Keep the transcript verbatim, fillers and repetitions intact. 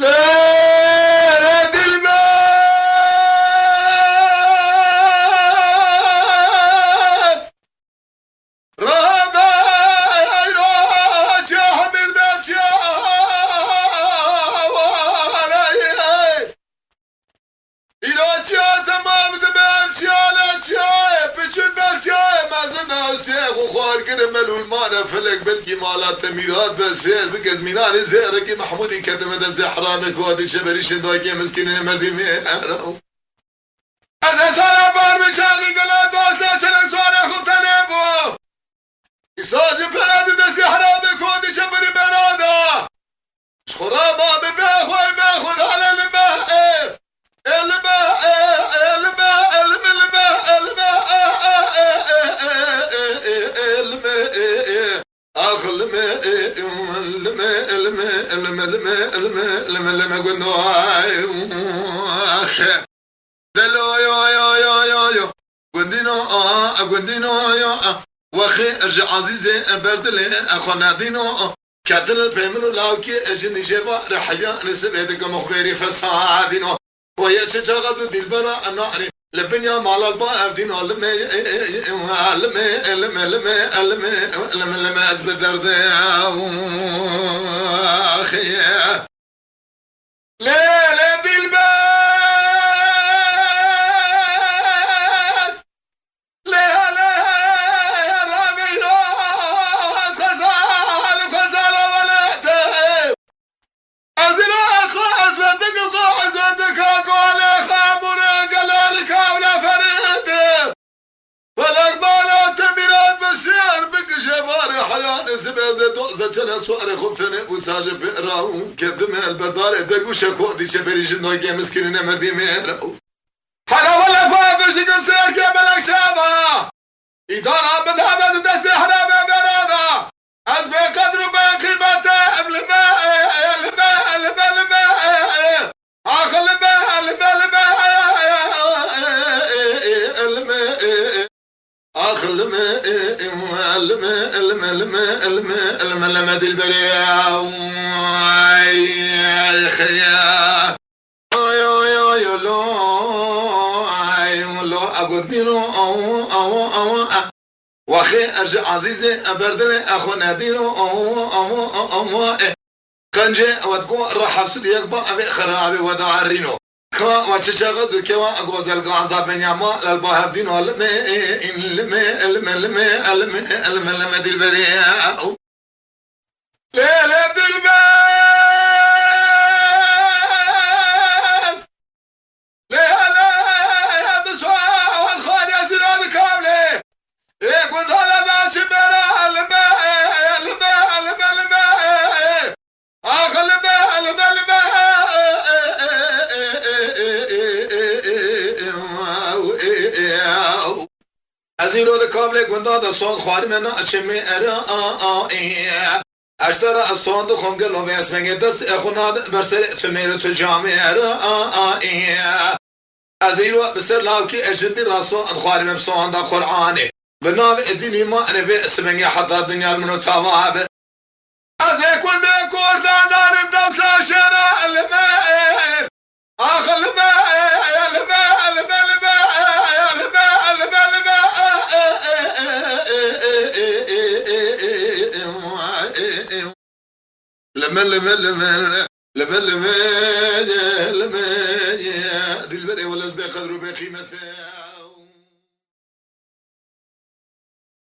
Lê, lê dilber, rabe, eyro, çahmil bevçe, waley. Îro çiya temam dibe, ev çiya le çiyayê, piçût ber çiyayê mezin de, hewsê xwe xwar kirin, melûl mane, felek belkî mala te mîrat be, sêr bike, ez mînanê zêrekî Mehmûdî ketime de, zehramê ku hatî çeberî şindakê miskînê merdî mêr. Ez hesana bar bi çaxî gela dosta çelek swarê xwe tenê bû. Îsa ji pere di destê heramê ku hatî çeberî mêra de. Ji xwe re ma bi bê xwe, bê xwe dale li me, e, e, li me, e, e, li me, e, li me, li me, e, li me, e, e, e, e, e, e, e, li me, e, e. Ax, li me, e, e, li me, e, li me, e, li me, li me, e, li me, li me, li me, gundo, ay, ax. Delo yo yo yo yo yo. Gundîno a, a gundîno yo a. Wexê ji ezîzê berdilê e xwe nedîno. Ketin pê min û lawkê e jin dîjê va rehiya nisibê dike muxbêrî fesadîno. Weye çi çaxa tu dîlbera narî. Li binya malal ba ev dîno lime, lime, lime, lime, lime, lime, lime ez bi derdê. Lê, lê dilber, lê, lê, rabî ra, xezal, xezal welete. Ez ra xwe, ez verdik xwe, ez verdik xwe, lê xamure, gelal kavle feride. Felek bala te mîrat bi sêr bikişe barê heyanê sibê zê doz de çene suarê xwe tenê û sajê pê ra û kedime el berdarê de guşe ku dîçe berî jin doyke miskînî ne merdî mêra û. Hela wele xwe bişikim sêr ke belek şeva. Îdara bi nave di destê heramê mêra de. Ez bê qedr û bê qîmete em li me, li me, li me, li me, ax li me, li me, li me, li me, ax li me, li me, li me, li me, li me, li me, li me, dilberê. Ay, ay, xeya. Ay, ay, ay, lo, ay, lo, agotîno, awo, awo, awo, a. Waxê erji azîzê, e berdilê, e xwe nedîno, awo, awo, awo, e. Qencê, we diko, re hesûd yek ba, evê xerabê we da erîno. Ka, we çi çaxez û kewa, e gozel gaza benya ma, lel ba hevdîno, lime, lime, lime, lime, lime, lime, dilberê, aw. Lê, lê dilber, lê, lê, bi soz xwarê zîra di kavlê. Ê gundala naçi bera, lime, lime, lime, lime. Ax, lime, lime, lime. Ez îro di kavlê gunda de soz xwarime na çimê era, a, a, ê. Ez te re ez soz dixwim gelo vê esmengê dest e xwe nade ber serê tu mêr û tu camê era, a, a, ê. Ez îro bi ser lawkê e jindî ra soz dixwarime bi soz da Qur'anê. Bi navê e dînî ma ene vê esmengê heta dinya li min û tava be. Ez ê kundê kurdan narim dewsa şêra li me. Ax li me, li me, li me, li me, li me, li me, li me. Li me, li me, li me, li me, li me, li me, li me, dilberê wele ez bê qedr û bê qîmet e.